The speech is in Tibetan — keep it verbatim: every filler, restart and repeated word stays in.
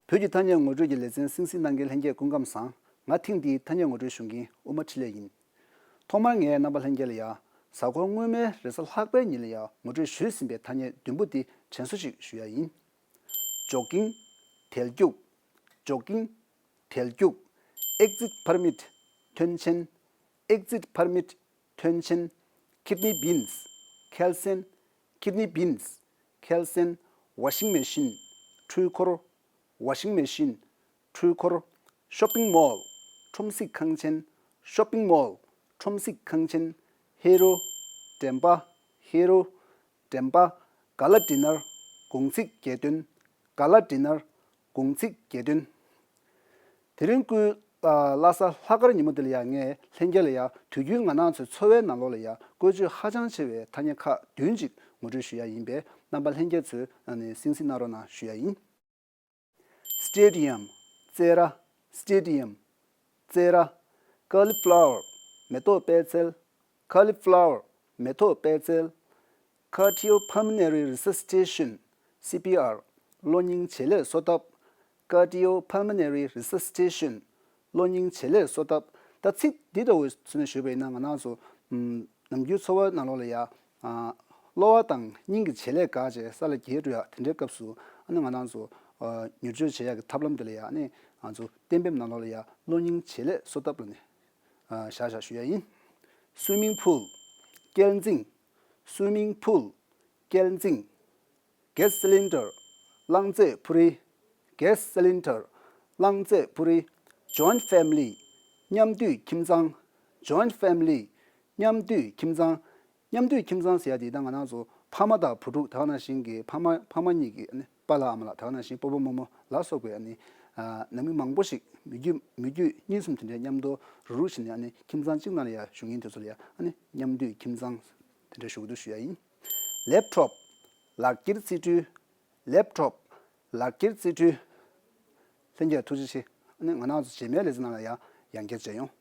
བོད་ཀྱི་ཐ་སྙད་ངོ་སྤྲོད་ཀྱི་ལེ་ཚན་གསན་གཟིགས་གནང་མཁན་ལྷན་རྒྱས་སྐུ་ཁམས་བཟང་། ང་ཐེངས་འདིའི་ཐ་སྙད་ངོ་སྤྲོད་ཞུ་མཁན་དབུ་མ་འཕྲིན་ལས་ཡིན། ཐོག་མར་ངས་རྣམ་པ་ལྷན་རྒྱས་ལ་ཡ། གཟའ་འཁོར་སྔོན་མའི་རེས་གཟའ་ལྷག་པའི་ཉིན་ལ་ཡ་ངོ་སྤྲོད་ཞུས་ཟིན་པའི་ཐ་སྙད་བདུན་པོ་འདི་དྲན་གསོ་ཞིག་ཞུ་ཡ་ཡིན། ཇོག་ཀིང་། དལ་རྒྱུག་ཇོག་ཀིང་། དལ་རྒྱུག Exit permit ཐོན་ཆེན། Exit permit ཐོན་ཆེན། Kidney beans ཁལ་སན། Kidney beans ཁལ་སན། Washing machine འཕྲུལ་འཁོར། Washing machine འཕྲུལ་འཁོར། Shopping mall ཁྲོམ་གཟིགས་ཁང་ཆེན། Shopping mall ཁྲོམ་གཟིགས་ཁང་ཆེན། Hero འགྲེམས་པ། Hero འགྲེམས་པ། Gala dinner དགུང་ཚིགས་གྱེར་འདོན། Gala dinner དགུང་ཚིགས་གྱེར་འདོན། དེ་རིང་སྐུའི་ལྷ་ས་ལྷག་དཀར་ཉིན་མོ་འདི་ལ་ཡང་ངས་ལྷན་རྒྱས་ལ་ཡང་དུས་རྒྱུན་ང་རང་ཚོའི་འཚོ་བའི་ནང་ལོགས་ལ་ཡང་བཀོལ་སྤྱོད་ཧ་ཅང་ཆེ་བའི་ཐ་སྙད་ཁག་བདུན་ཅིག་ངོ་སྤྲོད་ཞུ་ཡ་ཡིན་པས། རྣམ་པ་ལྷན་རྒྱས་ཚོས་གསན་གཟིགས་གནང་རོགས་གནང་ཞུ་ཡ་ཡིན། Stadium རྩེད་ར། Stadium རྩེད་ར། Cauliflower མེ་ཏོག་པད་ཚལ། Cauliflower མེ་ཏོག་པད་ཚལ། Cardiopulmonary resuscitation C P R གློ་སྙིང་བྱེད་ལས་གསོ་ཐབས། Cardiopulmonary resuscitation གློ་སྙིང་བྱེད་ལས་གསོ་ཐབས། ད་ཚིག་འདི་ལྟ་བུ་ཚུལ་ནས་ཞུས་པ་ཡིན་ན། ང་རང་ཚོ་ནམ་རྒྱུན་འཚོ་བ་ནང་ལོགས་ལ་ཡ། གློ་བ་དང་སྙིང་གི་བྱེད་ལས་འགག་བྱས་ས་ལ་འགྱེལ་འགྲོ་ཡ་དེ་འདྲའི་སྐབས་སུ། ཨ་ནི་ང་རང་ཚོ་མྱུར་སྐྱོབ་བྱེད་ཡ་གི་ཐབས་ལམ་དེ་ལ་ཡ། ཨ་ནི་ང་ཚོ་གཏན་འབེབས་ནང་ལོགས་ལ་ཡ་གློ་སྙིང་བྱེད་ལས་གསོ་ཐབས་ལ་ནི་བཞག་བཞག་ཞུ་ཡ་ཡིན། Swimming pool སྐས་འཛིང་། Swimming pool སྐས་འཛིང་། Gas cylinder རླངས་རྫས་འཕུར་རིས། Gas cylinder རླངས་རྫས་འཕུར་རིས། Joint family མཉམ་འདུས་ཁྱིམ་ཚང་། Joint family མཉམ་འདུས་ཁྱིམ་ཚང་། མཉམ་འདུས་ཁྱིམ་ཚང་ཟེར་ཡ་དེ་ད་ང་རང་ཚོ་ཕ་མ་དང་བུ་ཕྲུག་དེ་ག་ནང་བཞིན་གྱི་ཕ་མ་ཕ་མ་གཉིས་ཀྱི་ཨ་ནི་པཱ་ལགས་ཨ་མ་ལགས། དེ་ག་ནང་བཞིན་སྤོ་བོ་རྨོ་མོ་ལ་སོགས་པའི་ཨ་ནི་ནང་མི་མང་པོ་ཞིག་མི་རྒྱུད་མི་རྒྱུད་གཉིས་གསུམ་དེ་འདྲའི་མཉམ་དུ་རུག་རུག་བྱས་ནས་ཨ་ནི་ཁྱིམ་ཚང་གཅིག་ནང་ལ་ཡ་བཞུགས་མཁན་དེ་ཚོ་ལ་ཡ་ཨ་ནི་མཉམ་འདུས་ཁྱིམ་ཚང་དེ་འདྲ་ཞུ་གི་འདུག་ཞུ་ཡ་ཡིན། Laptop ལག་འཁྱེར་རྩིས་འཕྲུལ། Laptop ལག་འཁྱེར་རྩིས་འཕྲུལ། ལྷན་རྒྱས་ཐུགས་རྗེ་ཆེ། ཨ་ནི་ང་རང་ཚོ་རྗེས་མའི་ལེ་ཚན་ནང་ལ་ཡ་ཡང་བསྐྱར་མཇལ་ཡོང་།